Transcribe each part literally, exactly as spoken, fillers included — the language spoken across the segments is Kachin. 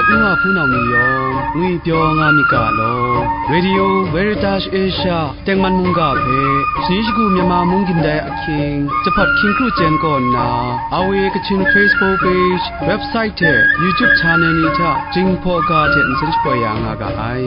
nu wa hpunau ni yawng ngwipyaw nga myit ga law, Radio Veritas Asia tengman mungga hpe, shani shagu Myanmar mung gindai ahkying, jahpawt hkying kru chyen kaw nna, R V A Kachin Facebook page, website hte YouTube channel ni hta Jinghpaw ga hte nsen shapoi ya nga ga ai.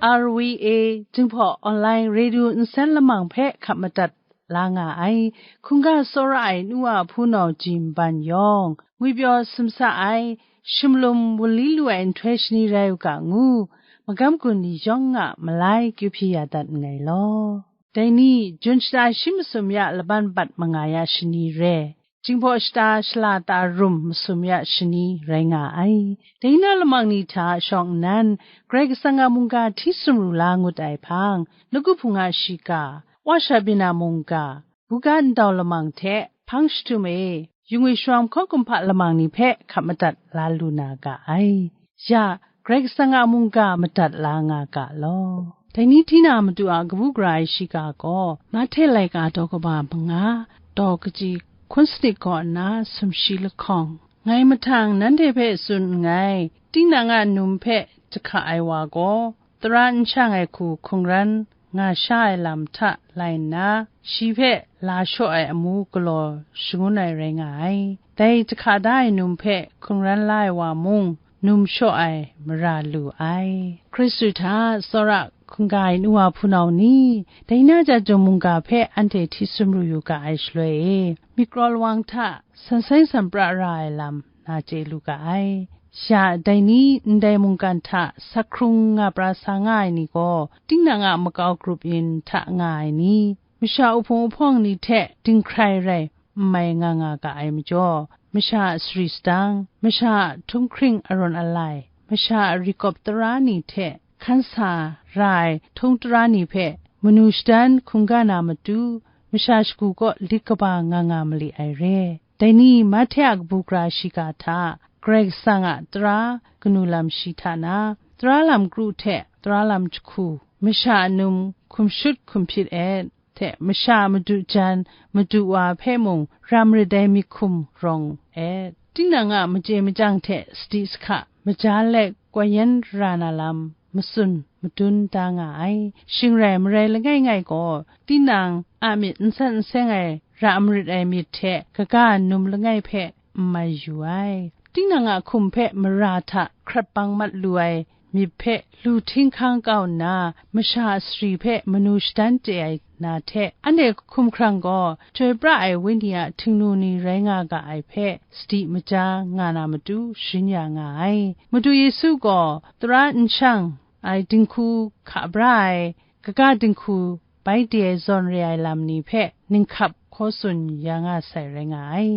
R V A Jinghpaw Online Radio nsen lamang hpe hkap madat la nga ai, hkungga tsawra ai nu wa hpunau ji nban yawng, ngwipyaw sumsa ai, shimlum wunli lu ai nhtoi shani rai u ga ngu, magam gun ni yawng a malai kyu hpyi ya dat nngai law. Dai ni, Jun shata shi masum ya laban bat manga ya shani re, Jinghpaw shata shala ta rum masum ya shani rai nga ai. Dai na lamang ni hta shawng nnan, Karai Kasang a mungga hti sumru la ngut ai hpang, nawku hpung a shiga, wa sha byin a mungga, buga ndau lamang hte hpang jahtum e, yu ngwi sharawng hkaw kumhpa lamang ni hpe hkap madat la lu na ga ai. Ya, Karai Kasang a mungga madat la nga ga law. Dai ni hti na Madu a kabu gara ai shiga gaw, Mahte laika daw kaba manga, daw kaji hkun sanit kaw nna sumshi lahkawng, ngai mahtang nanhte hpe tsun nngai, tinang a num hpe jahka ai wa gaw, tara n shang ai hku hkungran nga sha ai lam hta lai nna, shi hpe la shaw ai amu galaw shangun ai rai nga ai. Dai jahka da ai num hpe hkungran la ai wa mung, num shaw ai mara lu ai. Hkristu hta tsawra hkungga ai nu wa hpunau ni, dai na chyawm mungga hpe anhte hti sumru yu ga ai shaloi e, myit kraw lawang hta san seng san pra ra ai lam na chye lu ga ai. Ya, dai ni ndai mungkan hta sak hkrung nga pra sa nga ai ni gaw, tinang a makau grup yin hta nga ai ni, masha uhpung uhpawng ni hte dinghkrai rai n mai nga nga ga ai majaw, masha a sari sadang, masha a htunghkring arawn alai, masha a rikawp tara ni hte hkan sa ra ai htung tara ni hpe manu shadan hkungga na matu, masha shagu kaw lit kaba nga nga mali ai re. Dai ni Mahte a kabu gara shiga hta, Karai Kasang a tara kanu lam shi hta na, tara lam kru hte tara lam jahku, masha a num hkum shut hkum hpyit et, hte masha madu jan, madu wa hpe mung ra marit ai myit hkum rawng et. Tinang a machye machyang hte sadi sahka maja let koi yan ra na lam matsun madun da nga ai. Shing rai marai langai ngai gaw, tinang a myit n san n seng ai ra marit ai myit hte kaga num langai hpe n mai yu ai. Tinang a hkum hpe mara hta hkrat bang mat lu ai myit hpe lu htinghkang kau nna, masha a sari hpe manu shadan chye ai na hte, anhte hkumhkrang gaw, chyoi pra ai Wenyi a htingnu ni rai nga ga ai hpe sadi maja nga na matu sharin ya nga ai. Madu Yesu gaw tara n shang ai dinghku hka bra ai, kaga dinghku bai de ai zawn re ai lam ni hpe ninghkap hkaw tsun ya nga sai rai nga ai.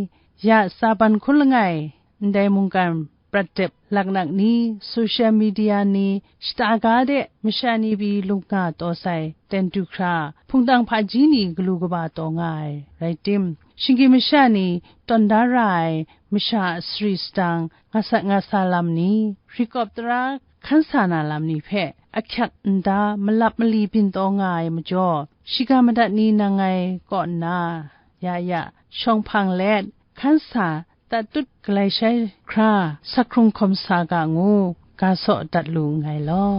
Ya tsa ban hkun langai, ndai mungkan prat dep laknak ni, social media ni, shata ga de masha ni pyi lung nga taw sai ten du hkra, hpungtang hpaji ni galu kaba taw nga ai rai tim, shinggyim masha ni tawn da ra ai masha a sari sadang nga sat nga sa lam ni, rikawp tara hkan sa na lam ni hpe ahkyak nda malap mali byin taw nga ai majaw, shiga madat ni nang ngai kaw nna, ya ya, shawng hpang let, hkan sa, tat tut galai shai hkra, sak hkrung hkawm sa ga ngu, ga saw dat lu nngai law.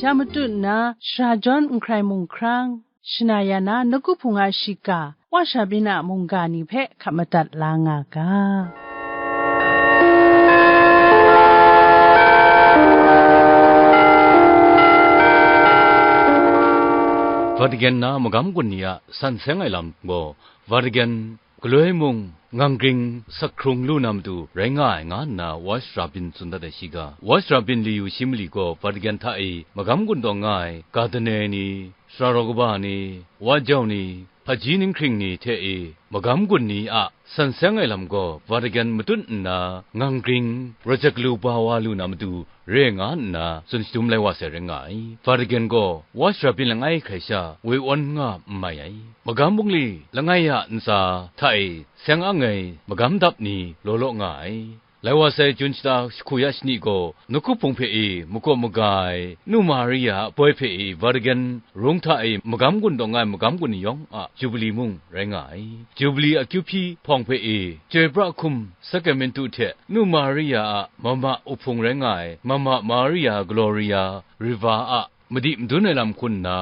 Ya matut nna, shara jawn n hkrai mung hkrang, shana ya na nawku hpung a shiga, wa sha byin a mungga ni hpe hkap madat la nga ga. Vatican na magam gun ni a san seng ai lam gaw, Vatican galoi mung ngang gring sak hkrung lu na matu rai nga ai, nga nna Watch Rabin tsun dat ai shi ga. Watch Rabin li yu shi mali gaw Vatican hta e magam gun taw nga ai Cardinal ni, sara rau kaba ni, wa jau ni, hpaji ninghkring ni hte e magam gun ni a san seng ai lam gaw Vatican matut nna ngang gring rawt jat galu ba wa lu na matu re nga nna tsun shadum lai wa sai rai nga ai. Vatican gaw Watch Rabin langai hkrai sha woi awn nga n mai ai. Magam bungli langai a ntsa hta e seng ang ai magam dap ni law law nga ai. Lai wa sai, Jun shata jahku ya shani gaw, nawku hpung hpe e makawp maga ai Nu Maria a poi hpe e Vatican rung hta e magam gun taw nga ai magam gun yawng a Jubili mung rai nga ai. Jubili akyu hpyi hpawng hpe e chyoi pra hkum Sacramentu hte Nu Maria a mama uhpung rai nga ai Mama Maria Gloria Riva a madi madun ai lam hku nna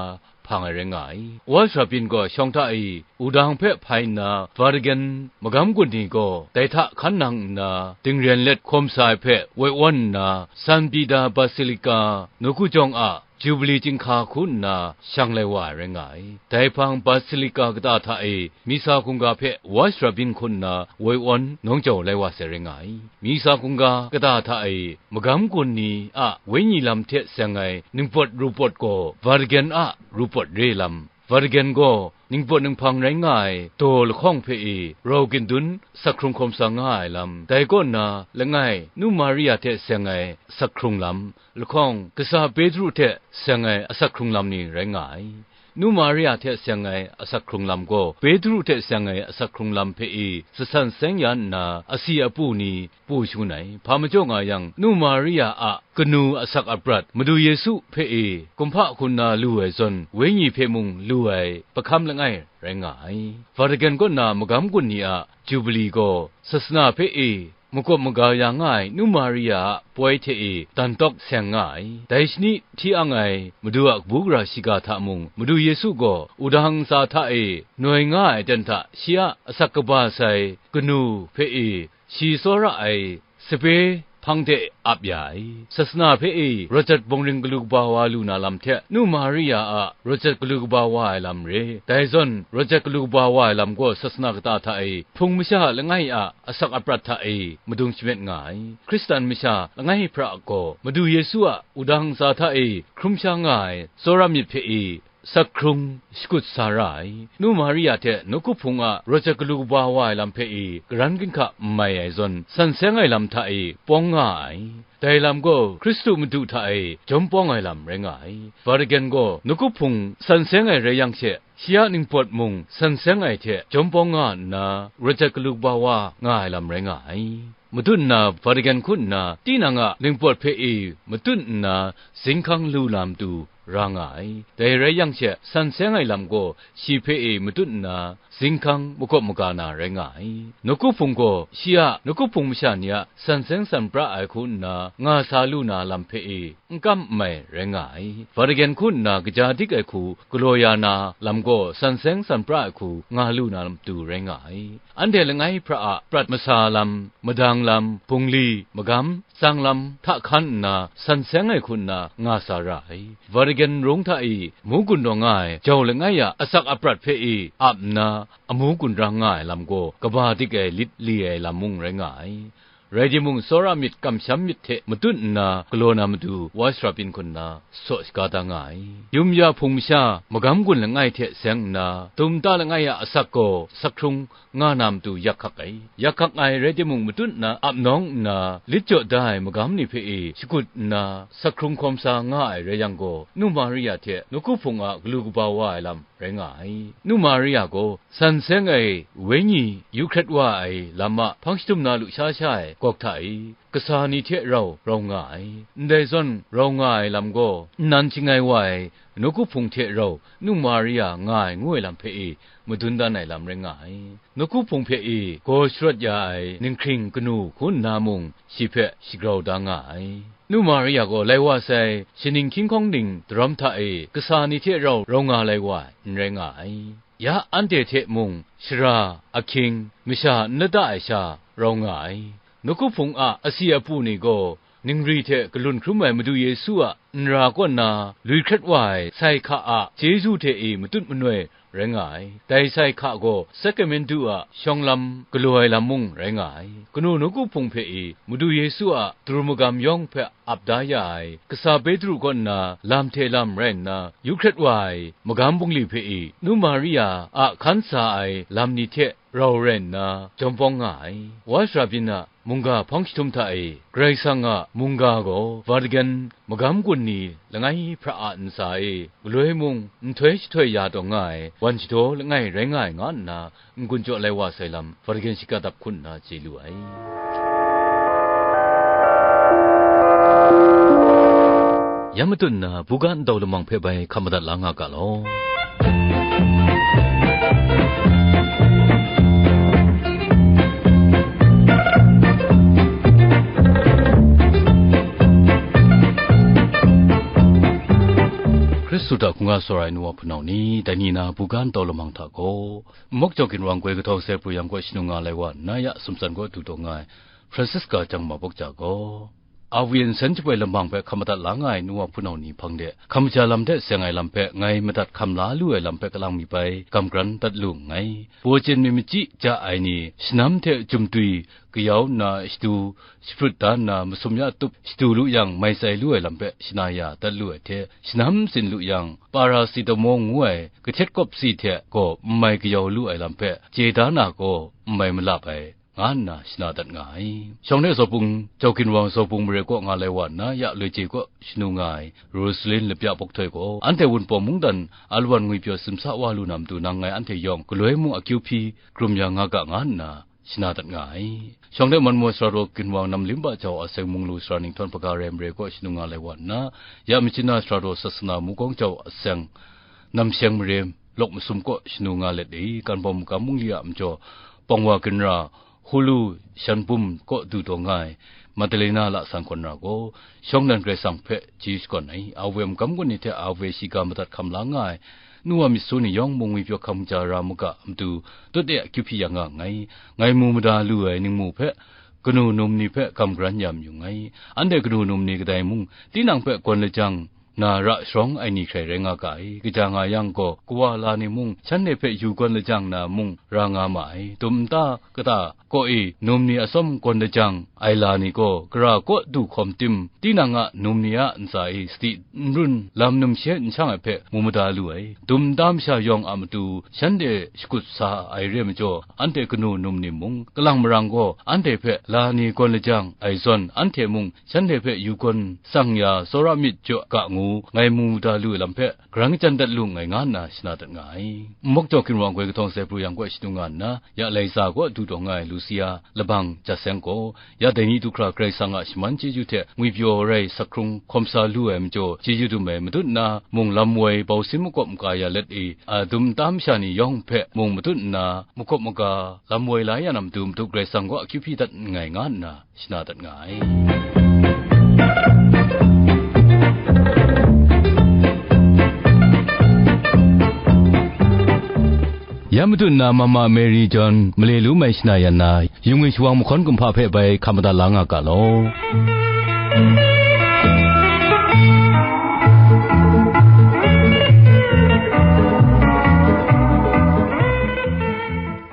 hpang ai rai nga ai. Watch Rabin gaw shawng hta e wudang hpe hpai nna Vatican magam gun ni gaw dai hta hkan nang nna dingren let hkawm sa ai hpe woi awn nna, San Peter Basilica nawku jawng a Jubili chyinghka hku nna shang lai wa ai rai nga ai. Dai hpang Basilica kata hta e Misa hkungga hpe Watch Rabin hku nna woi awn nawng jau lai wa sai rai nga ai. Misa hkungga kata hta e magam gun ni a wenyi lam hte seng ai ningpawt rupawt gaw Vatican a rupawt re lam, Vatican gaw ningpawt ninghpang rai nga ai daw lahkawng hpe e rau gindun sak hkrung hkawm sa nga ai lam, dai kaw nna langai Nu Maria hte seng ai sak hkrung lam, lahkawng kasa Petru hte seng ai asak hkrung lam ni rai nga ai. Nu Maria hte seng ai asak hkrung lam gaw Petru hte seng ai asak hkrung lam hpe e sasan seng ya nna asi apu ni pu shangun ai. Hpa majaw nga yang, Nu Maria a kanu asak aprat Madu Yesu hpe e kumhpa hku nna lu ai zawn, wenyi hpe mung lu ai pahkam langai rai nga ai. Vatican kaw na magam gun ni a Jubili gaw sasana hpe e makawp maga ya nga ai Nu Maria a poi hte e dan tawk seng nga ai. Dai shani hti ang ai Madu a kabu gara shiga hta mung, Madu Yesu gaw wudang ntsa hta e noi nga ai aten hta shi a asak kaba sai kanu hpe e shi tsawra ai sape hpang de ap ya ai. Sasana hpe e rawt jat bawng ring galu kaba wa lu na lam hte Nu Maria a rawt jat galu kaba wa ai lam re. Dai zawn, rawt jat galu kaba wa ai lam gaw sasana kata hta e hpung masha langai a asak aprat hta e madung shamet nga ai. Hkristan masha langai hpra gaw Madu Yesu a wudang ntsa hta e hkrum sha nga ai tsawra myit hpe e sak hkrung shakut sa ra ai. Nu Maria hte nawku hpung a rawt jat galu kaba wa ai lam hpe e karan ginhka n mai ai zawn, san seng ai lam hta e pawng nga ai. Dai lam gaw Hkristu Madu hta e jawm pawng ai lam rai nga ai. Vatican gaw nawku hpung san seng ai rai yang she, shi a ningpawt mung san seng ai hte jawm pawng nga nna, rawt jat galu kaba wa nga ai lam rai nga ai. Matut nna Vatican hku nna tinang a ningpawt hpe e matut nna zinghkang lu na matu ra nga ai. Dai rai yang she, san seng ai lam gaw shi hpe e matut nna zinghkang makawp maga na rai nga ai. Nawku hpung gaw shi a nawku hpung masha ni a san seng san pra ai hku nna nga sa lu na lam hpe e n kam n mai rai nga ai. Vatican hku nna kaja dik ai hku galaw ya na lam gaw san seng san pra ai hku nga lu na matu rai nga ai. Anhte langai hpra a prat masa lam, madang lam, bungli, magam, tsang lam hta hkan nna san seng ai hku nna nga sa ra ai. Vatican rung hta e amu gun taw nga ai jau langai a asak aprat hpe e ap nna amu gun ra nga ai lam gaw kaba dik ai lit li ai lam mung rai nga ai. Rai timung, tsawra myit kamsham myit hte matut nna galaw na matu Watch Rabin hku nna saw shaga da nga ai. Yum ya hpung masha magam gun langai hte seng nna, dum ta langai a asak gaw sak hkrung nga na matu yak hkak ai. Yak hkak ai rai timung, matut nna ap nawng nna lit jaw da ai magam ni hpe e shakut nna sak hkrung hkawm sa nga ai rai yang gaw, Nu Maria hte nawku hpung a galu kaba wa ai lam rai nga ai. Nu Maria gaw san seng ai wenyi yu hkret wa ai lam a hpang shadum na lusha sha ai gawk hta e kasa ni hte rau rau nga ai. Ndai zawn rau nga ai lam gaw, nnan shangai wa ai nawku hpung hte rau Nu Maria nga ai ngu ai lam hpe e madun dan ai lam rai nga ai. Nawku hpung hpe e gaw sharawt ya ai ninghkring kanu hku nna mung shi hpe shagrau da nga ai. Nu Maria gaw lai wa sai, shaning hkying hkawng ning daram hta e kasa ni hte rau rau nga lai wa ai, n rai nga ai. Ya anhte hte mung shara, ahkying, masha n lada ai sha rau nga ai. Nawku hpung a asi apu ni gaw ningri hte galun hkrum ai Madu Yesu a nra kaw nna lui hkret wa ai sai hka a chyeju hte e matut manoi rai nga ai. Dai sai hka gaw Sakramentu a shawng lam galaw ai lam mung rai nga ai. Kanu nawku hpung hpe e Madu Yesu a duru magam yawng hpe ap da ya ai, kasa Petru kaw nna lam hte lam rai nna yu hkret wa ai, magam bungli hpe e nu Maria a hkan sa ai lam ni hte rau rai nna jawm pawng nga ai. Wa sara byin a mungga hpawng jahtum hta e, Karai Kasang a mungga gaw Vatican magam gun ni langai hpra a ntsa e, galoi mung nhtoi jahtoi ya taw nga ai, wan shadaw langai rai nga ai, nga nna n-gun jaw lai wa sai lam, Vatican shiga dap hkun nna chye lu ai. Ya matut nna, buga ntau lamang hpe bai hkam madat la nga ga law. Hkristu hta hkungga tsawra ai nu wa hpunau ni, dai ni na buga ntau lamang hta gaw, Mok Jaw Ginwang Goi Kahtawng Sai Pru Yang kaw shanu nga lai wa nna, ya sumtsan kaw du taw nga ai Francisca Jangma Bawk Ja gaw, a wi nsen jaboi lamang hpe hkam madat la nga ai nu wa hpunau ni hpang de, hkam ja lam hte seng ai lam hpe ngai madat hkam la lu ai lam hpe kalang mi bai, gam garan dat lu nngai. Paw chyen mi machyi ja ai ni, shanam hte jumtwi kayau nna shadu, shaprut da nna, masum ya tup shadu lu yang, mai tsai lu ai lam hpe shana ya dat lu ai hte, shanam sin lu yang, paracetamol ngu ai kahtet kawp si hte gaw n mai kayau lu ai lam hpe chye da na gaw, n mai malap ai, nga nna shana dat nga ai. Shawng de Zawbung, Jaw Ginwang Zawbung mare kaw nga lai wa nna, ya loi je kaw shanu nga ai Rosalin Lapya Bawk Htoi gaw, anhte Wunpawng mungdan alawan ngwipyaw simsa wa lu na matu, nang ngai anhte yawng galoi mung akyu hpyi krum ya nga ga, nga nna shana dat nga ai. Shawng de Manmaw Sara Daw Ginwang Namlimba Jau a seng Munglu Sara Ninghtawng Hpaga Rai mare kaw shanu nga lai wa nna, ya Myitkyina Sara Daw Sasana Mukawng Jau a seng Namsheng mare lawk masum kaw shanu nga let e, Kanbawm Magam Bungli a majaw Pawngwa Ginra, Hulu Shanbum kaw du taw nga ai Madalena Lasang Kawn Ra gaw, shawng nnan Karai Kasang hpe chyeju shakawn ai. A woi a magam gun ni hte a woi shiga madat hkam la nga ai nu wa myit su ni yawng mung ngwipyaw hkam ja ra mu ga, matu tut e akyu hpyi ya nga nngai. Ngai mu mada lu ai ningmu hpe, kanu num ni hpe gam garan ya mayu nngai. Anhte kanu num ni kadai mung, tinang hpe gawn lajang na ra sharawng ai ni hkrai rai nga ga ai. Kaja nga yang gaw, kawa la ni mung, shanhte hpe yu gawn lajang na mung ra nga ma ai. Dum nta kata kaw e num ni atsawm gawn lajang ai la ni gaw, gara kaw du hkawm tim, tinang a num ni a ntsa e sadi n run, lam numshe n shang ai hpe mu mada lu ai. Dum nta masha yawng a matu shanhte shakut sa ai re ai majaw, anhte kanu num ni mung, kalang marang gaw anhte hpe la ni gawn lajang ai zawn, anhte mung shanhte hpe yu gawn tsang ya tsawra myit jaw ga ngu, ngai mu mada lu ai lam hpe, karan kachyan dat lu nngai, nga nna shana dat nga ai. Mok Jaw Ginwang Goi Kahtawng Sai Pru Yang kaw shanu nga nna, ya Laiza kaw du taw nga ai Lusia Labang Jat Seng gaw, ya dai ni du hkra Karai Kasang a shaman chyeju hte ngwipyaw rai sak hkrung hkawm sa lu ai majaw, chyeju dum ai, matut nna mung lam woi bau sin makawp maka ya let e, a dum nta masha ni yawng hpe mung matut nna makawp maka lam woi la ya na matu, matu Karai Kasang kaw akyu hpyi dat nngai, nga nna shana dat nga ai. Ya matu nna Mama Mary John male lu mai shana yan na, yungwi shawang mahkawn kumhpa hpe bai hkam madat la nga ga law.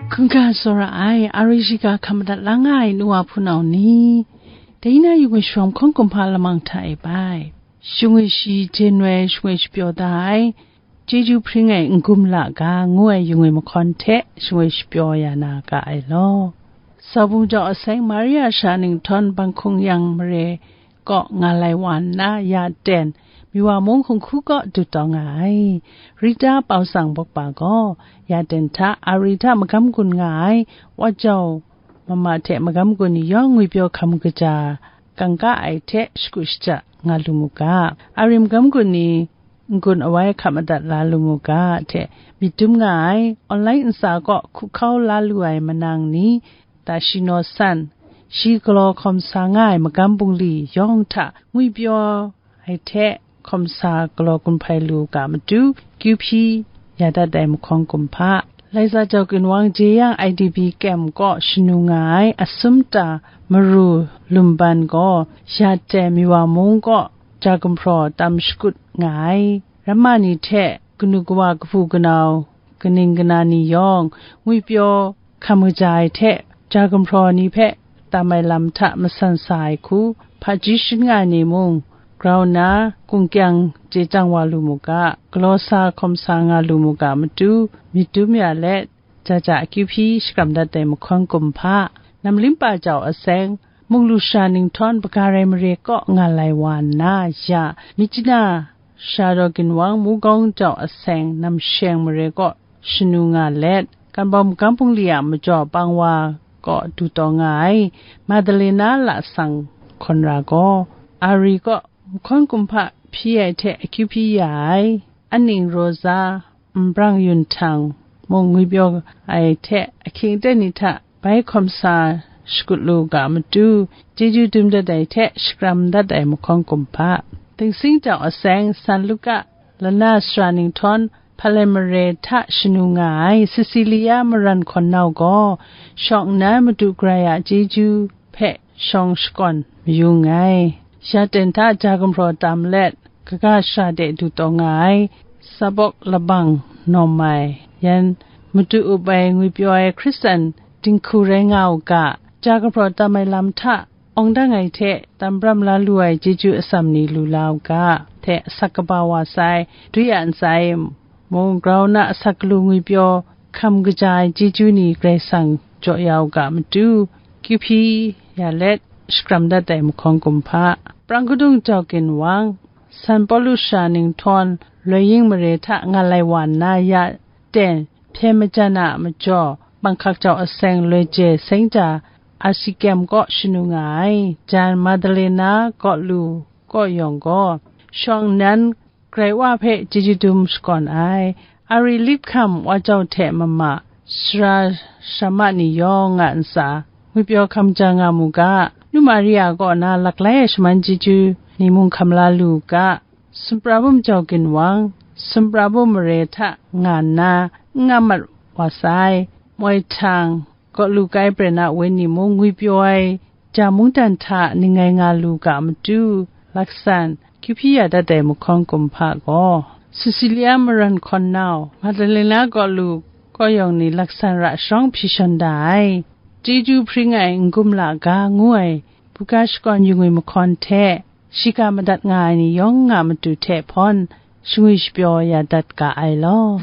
Hkungga tsawra ai, a rai shiga hkam madat la nga ai nu wa hpunau ni, dai na yungwi shawang mahkawn kumhpa lamang hta e bai, shingwi shi jen wai shingwi shapyaw da ai, chyeju hpring ai n-gum la ga ngu ai yungwi mahkawn hte shingwi shapyaw ya na ga ai law. Saubung jaw aseng Maria sha ninghtawng Banghkung Yang mare kaw nga lai wa nna, ya ten, Miwa mung hkungku kaw du taw nga ai. Rita Pau Sang Bawk Pa gaw, ya ten hta, a rai hta magam gun nga ai, wa jau mama hte magam gun ni yawng ngwipyaw hkam kaja kangka ai hte shagu shaja nga lu mu ga, a rai magam gun ni n-gun awai hkap madat la lu mu ga hte myit dum nga ai, online ntsa kaw hku hkau la lu ai manang ni, ta shi naw san, shi galaw hkawm sa nga ai magam bungli yawng hta ngwipyaw ai hte hkawm sa galaw gun hpai lu ga matu, kyu hpyi ya dat ai mahkawn kumhpa, Laiza Jau Ginwang Jeyang I D P kem kaw shanu nga ai Asumta Maru Lumban gaw, ya ten Miwa mung kaw ja gumhpraw tam shakut nga ai. Ramma ni hte kanu kawa, kahpu kanau, kaning kana ni yawng, ngwipyaw hkam kaja ai hte, ja gumhpraw ni hpe tam ai lam hta masan sa ai hku, hpaji shin nga ai ni mung grau nna, kungkyang chye chyang wa lu mu ga, galaw sa hkawm sa nga lu mu ga matu, myit dum ya let, ja ja akyu hpyi shakram dat ai mahkawn kumhpa, Namlimpa Jau Aseng, muk lusha ninghtawng Bagarai mare kaw nga lai wa nna, ya Myitkyina Shadaw Ginwang, Mugawng Jau Aseng, Namsheng mare kaw shanu nga let, Kanbawm Gambungli a majaw Pangwa kaw du taw nga ai Madalena Lasang Hkawnra gaw, Ari kaw mahkawn kumhpa hpyi ai hte akyu hpyi ya ai, Aning Rosa, Nbrang Yun Htang mung ngwipyaw ai hte ahkying aten ni hta bai hkawm sa shakut lu ga matu, chyeju dum dat ai hte shakram dat ai mahkawn kumhpa, Dingsing Jau Aseng, San Luka, Lana Sara ninghtawng, Hpalem mare hta shanu nga ai Cecilia Maran Hkawn Nau gaw, shawng nnan Madu Karai a chyeju hpe shawng shakawn mayung ai. Ya ten hta ja gumhpraw tam let, kaga shara de du taw nga ai Sabawk Labang Nawm Mai, yan madu up ai ngwipyaw ai Hkristan dinghku rai nga u ga, ja gumhpraw tam ai lam hta awng dang ai hte, tam bram la lu ai chyeju atsam ni lu la u ga, hte asak kaba wa sai, dwi a ntsa e mung, grau na asak galu ngwipyaw hkam kaja ai chyeju ni Karai Kasang jaw ya u ga matu, kyu hpyi ya let, shakram dat ai mahkawn kumhpa, Prang Kadung Jau Ginwang, San Pawlu Sara ninghtawng, Loi Ying mare hta nga lai wa nna, ya ten, hpyen majan a majaw, Panghkak Jau Aseng, Loi Je Seng Ja, Arsikyem kaw shanu nga ai, jan Madalena Kawlu kaw yawng gaw, shawng nnan Karai Wa hpe chyeju dum shakawn ai, Ari Lip Hkam, Wa Jau hte mama, sara sara ma ni yawng a ntsa, ngwipyaw hkam ja nga mu ga, Nu Maria kaw na laklai ai shaman chyeju ni mung hkam la lu u ga, Sumprabum Jau Ginwang, Sumprabum mare hta nga nna, n nga mat wa sai, Moi Htang, Kawlu Kai Pren a wenyi mung ngwipyaw ai, ja mungdan hta ning ngai nga lu ga matu, laksan, kyu hpyi ya dat ai mahkawn kumhpa gaw, Cecilia Maran Hkawn Nau, Madalena Kawlu kaw yawng ni laksan ra sharawng hpyi shawn da ai, chyeju hpring ai n-gum la ga ngu ai, buga shakawn yu ngwi mahkawn hte, shiga madat nga ai ni yawng a matu hte hpawn, shangwi shapyaw ya dat ga ai law.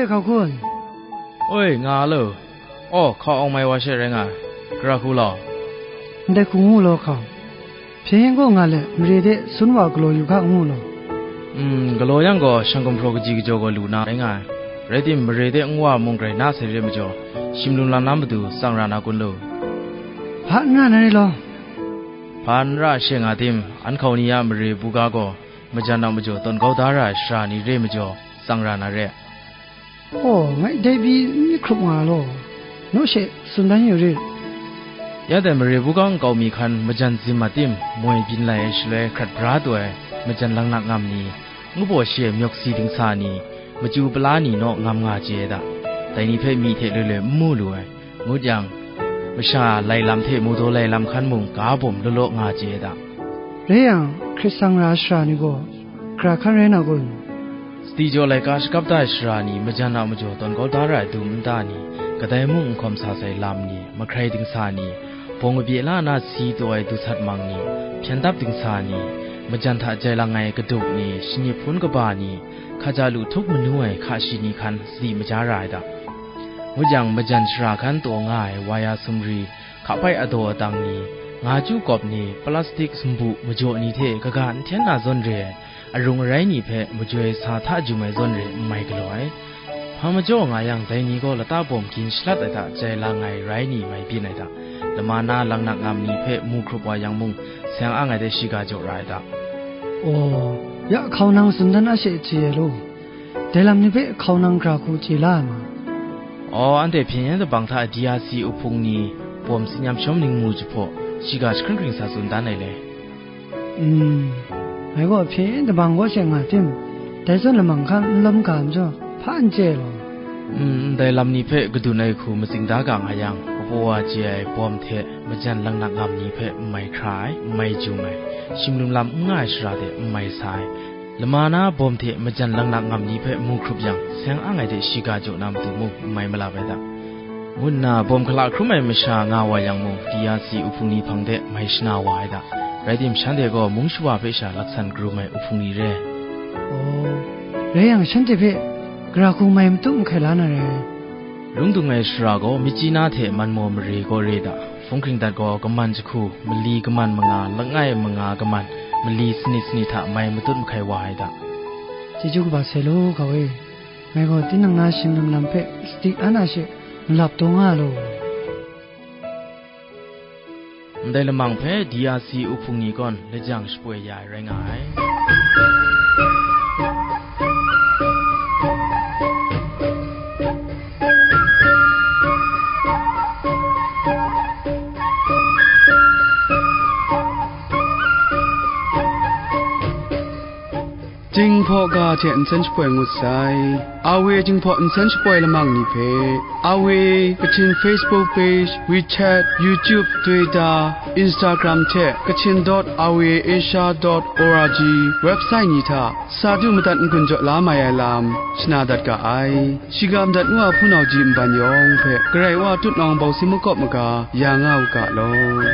Hkau kun. Oi, nga lo. Aw, hkau awng mai wa she rai nga ai. Gara hku law. Ndai hku ngu law hkau. Hpyen gaw nga let, mare de sun wa galaw yu hka ngu law. Mm, galaw yang gaw, shang gumhpraw kaji kajaw gaw lu na rai nga ai. Rai tim, mare de nwa mung grai na sai re majaw, shim lum lam na matu tsang ra na kun lu. Hpa n ra na re law. Hpa n ra she nga tim, an hkau ni a mare buga gaw, majan a majaw tawn kau da ra ai shara ni re majaw, tsang ra na re. Aw, ngai dai pyi n myit hkrup nga law, naw she tsun dan yu rit. Ya dai mare buga nkau mi hkan majan zim mat tim, moi byin lai ai shaloi hkrat bra taw ai majan laknak ngam ni, ngu baw shi ai myawk si dingsa ni, machyu pala ni naw ngam nga chye ai da. Dai ni hpe myi hte loi loi n mu lu ai. Ngut yang, masha lai lam hte mu daw lai lam hkan mung ga bawm law law nga chye ai da. Rai yang, hkrit sang ra ai shara ni gaw, gara hkan rai na kun? Sadi jaw laika shakap da ai shara ni, majan a majaw tawn kau da ra ai dum nta ni, kadai mung n hkawm sa sai lam ni, mahkrai dingsa ni, bawng kabye la na si taw ai dusat mang ni, hpyen dap dingsa ni, majan hta jai lang ai kaduk ni, shanip hpun kaba ni, hkaja lu htup manu ai hka shi ni hkan sadi maja ra ai da. Ngut yang, majan shara hkan taw nga ai waya sumri, hkapai adaw adang ni, nga chyu kawp ni, plastik sumbu majaw ni hte kaga n hten na zawn re ai, arung arai ni hpe majoi sa hta jum ai zawn re n mai galaw ai. Hpa majaw nga yang, dai ni gaw lata bawm gin shalat ai hta jai lang ai rai ni mai byin ai hta, lama na laknak ngam ni hpe mu hkrup wa yang mung, seng ang ai de shiga jaw ra ai hta. Aw, ya hkau nang tsun dan a she chye ai law. Dai lam ni hpe hkau nang gara hku chye la ai ma? Aw, anhte hpyen yen dabang hta D R C uhpung ni bawm tsin yam shawm ning mu jahpaw, shiga jahkring hkring sa tsun dan ai le. Mm, ngai gaw hpyen yen dabang kaw she nga tim, dai zawn lamang hkan n lawm ga majaw, hpa n chye law. Mm, ndai lam ni hpe kadun ai hku matsing da ga nga yang, kapaw wa chye ai bawm hte majan laknak ngam ni hpe n mai hkra ai, n mai jum ai, shim lum lam n nga ai shara de n mai sa ai, lama na bawm hte majan laknak ngam ni hpe mu hkrup yang, seng ang ai de shiga jaw na matu mung n mai malap ai da, ngu nna bawm hkala hkrum ai masha nga wa yang mung, D R C uhpung ni hpang de mai shana wa ai da. Rai tim, shanhte gaw mung shawa hpe sha laksan karum ai uhpung ni re. Aw, rai yang, shanhte hpe gara hku mai matup mahkai la na re. Lung dung ai shara gaw Myitkyina hte Manmaw mare kaw re da. Hpung hkring dat gaw kaman jahku, mali kaman manga, langai manga kaman, mali sanit sanit hta mai matut mahkai wa ai da. Chyeju kaba sai law, hkau e. Ngai gaw tinang na shim lum lam hpe sadi an a she malap taw nga law. Ndai lamang hpe D R C uhpung ni gaw lajang shapoi ya ai rai nga ai. Jinghpaw ga hte nsen shapoi ngut sai. A W Jinghpaw nsen shapoi lamang ni hpe, A W Kachin Facebook page, WeChat, YouTube, Twitter, Instagram hte Kachin dot R V A Asia dot O R G website ni hta sa du madat n-gun jaw la mai ai lam shana dat ga ai. Shiga madat ngu a hpunau ji nban yawng hpe Karai Wa tutnawng bawng si makawp maga ya nga u ga law.